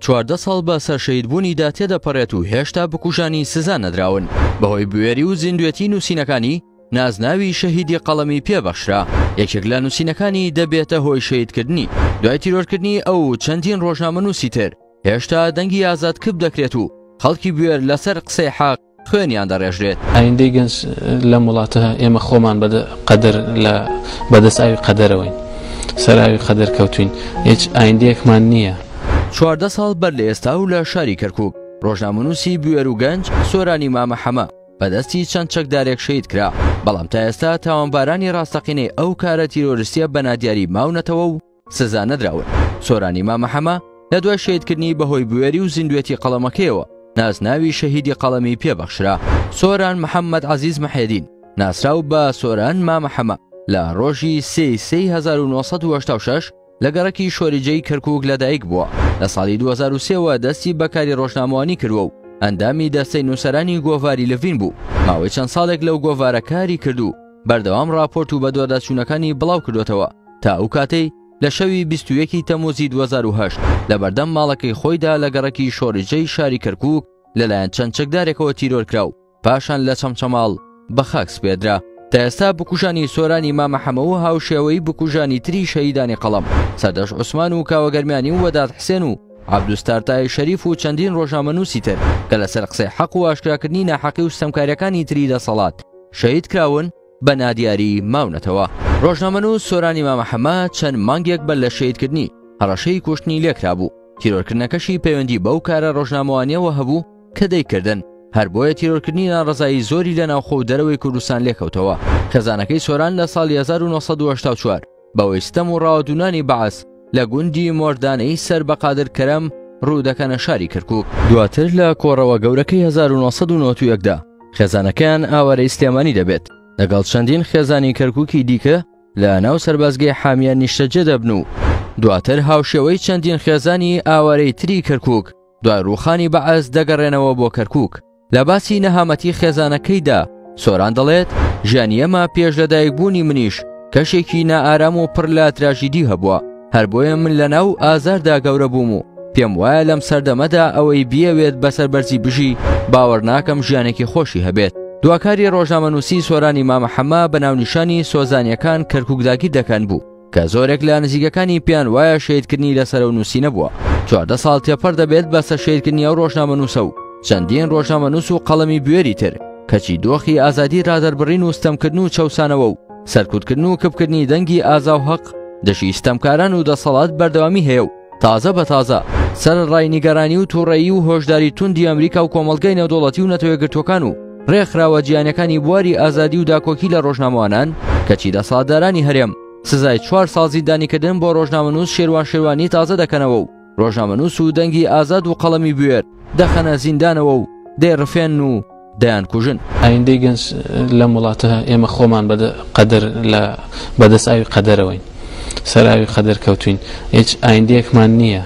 14 ساڵ بە سەر شەهیدبوونیدا تێدەپەڕێت و هێشتا بکوژانی سزا نەدراون. بەهۆی بوێری و زیندوێتی نووسینەکانی، نازناوی شەهیدی قەڵەمی پێ بەخشرا. یەکێک لە نووسینەکانی دەبێتە هۆی شەهیدکردنی. دوای تیرۆرکردنی ئەو و چەندین ڕۆژنامەنووسی تر، هێشتا دەنگی ئازاد کپ دەکرێت و خەڵکی بوێر لەسەر قسەی حەق خوێنیان دەڕێژرێت. ئایندەی گەنج لەم وڵاتە ئێمە خۆمان بە قەدەر لە بەدەست ئاوی قەدەرەوەین، سەر ئاوی قەدەر کەوتوین، هیچ ئایندەیەکمان نییە. 14 ساڵ بەر لە ئێستا و لە شاری کەرکووک، ڕۆژنامەنووسی بوێر و گەنج سۆرانی مامە حەمە بە دەستی چەند چەکدارێک شەهید کرا، بەڵام تا ئێستا تاوانبارانی ڕاستەقینەی ئەو کارە تیرۆریستییە بە نادیاری ماونەتەوە و سزا نەدراون. سۆرانی مامە حەمە لە دوای شەهیدکردنی بەهۆی بوێری و زیندوێتی قەڵەمەکەیەوە نازناوی شەهیدی قەڵەمی پێبەخشرا. سۆران محەممەد عەزیز محێدین ناسراو بە سۆران مامە حەمە لە ڕۆژی سێی سێی 1986 لە گەڕەکی شۆریجەی کەرکووک لەدایک بووە. لە ساڵی 2003 وە دەستی بە کاری ڕۆژنامەوانی کردووە و ئەندامی دەستەی نووسەرانی گۆڤاری لڤین بوو. ماوەی چەند ساڵێک لەو گۆڤارە کاری کرد و بەردەوام ڕاپۆرت و بەدواداچوونەکانی بڵاو کردوێتەوە تا ئەو کاتەی لە شەوی 21 تەموزی 2008 لە بەردەم ماڵەکەی خۆیدا لە گەڕەکی شۆڕیجەی شاری کەرکووک لەلایەن چەند چەکدارێکەوە تیرۆر کرا و پاشان لە چەمچەماڵ بە خاک سپێردرا. تا ئێستا بکوژانی سۆرانی مامە حەمە و هاوشێوەی بکوژانی تری شەهیدانی قەڵەم سەردەشت عوسمان و کاوە گەرمیانی و وەدات حسێن و عەبدولستار تاهیر شەریف و چەندین ڕۆژنامەنووسی تر کە لەسەر قسەی حەق و ئاشکراکردنی ناحەقی و ستەمکاریەکانی تری دەسەڵات شەهید کراون بە نادیاری ماونەتەوە. ڕۆژنامەنووس سۆرانی مامە حەمە چەند مانگێک بەر لە شەهیدکردنی هەڕەشەی کوشتنی لێکرابوو، تیرۆرکردنەکەشی پەیوەندی بەو کارە ڕۆژنامەوانیەوە هەبوو کە دەیکردن، هەر بۆیە تیرۆرکردنی ناڕەزایی زۆری لە ناوخۆ و دەرەوەی کوردستان لێکەوتەوە. خێزانەکەی سۆران لە ساڵی 1984 بەوەی ستەم و ڕاوەدوونانی بەعس لە گوندی مۆردانەی سەر بە قادر کەرەم ڕوو دەکەنە شاری کەرکووک. دواتر لە کۆڕەوە گەورەکەی 1991 دا خێزانەکەیان ئاوارەی سلێمانی دەبێت، لەگەڵ چەندین خێزانی کەرکووکی دیکە لە ناو سەربازگەی حامیە نیشتەجێ دەبن و دواتر هاوشێوەی چەندین خێزانی ئاوارەی تری کەرکووک دوای ڕووخانی بەعس دەگەڕێنەوە بۆ کەرکووک. لە باسی نەهامەتی خێزانەکەیدا سۆران دەڵێت ژیانی ئێمە پێش لەدایکبوونی منیش کەشێکی نائارام و پڕ لە تراژیدی هەبووە، هەر بۆیە من لە ناو ئازاردا گەورە بووم و پێم وایە لەم سەردەمەدا ئەوەی بیەوێت بەسەر بەرزی بژی باوەڕ ناکەم ژیانێکی خۆشی هەبێت. دواکاری ڕۆژنامەنووسی سۆرانی مامە حەمە بە ناونیشانی سۆزانیەکان کەرکوک داگیر دەکەن بوو کە زۆرێک لە نزیکەکانی پێیان وایە شەهیدکردنی لەسەر ئەو نووسینە بووە. 14 ساڵ تێپەڕ دەبێت بەسەر شەهیدکردنی ئەو ڕۆژنامەنووسە و چەندین ڕۆژنامەنووس و قەڵەمی بوێری تر، کەچی دۆخی ئازادی ڕادەربڕین و ستەمکردن و چەوسانەوە و سەرکوتکردن و کپکردنی دەنگی ئازا و هەق دژی ستەمکاران و دەسەڵات بەردەوامی هەیە و تازە بە تازە سەرەڕای نیگەرانی و تووڕەیی و هۆشداری توندی ئەمریکا و کۆمەڵگەی نێودەوڵەتی و نەتەوەیەکگرتووەکان و ڕێکخراوە جیهانیەکانی بواری ئازادی و داکۆکی لە ڕۆژنامەوانان، کەچی دەسەڵاتدارانی هەرێم سزای چوار ساڵ زیندانیکردن بۆ ڕۆژنامەنووس شێروان شێروانی تازە دەکەنەوە و ڕۆژنامەنووس و دەنگی ئازاد و قەڵەمی بوێر دەخەنە زیندانەوە و دەیڕفێنن و دەیانکوژن. ئایندەی گەنج لەم وڵاتە ئێمە خۆمان بە قەدەر لە بەدەست ئاوی قەدەرەوەین، سەر ئاوی قەدەر کەوتوین، هیچ ئایندەیەکمان نییە.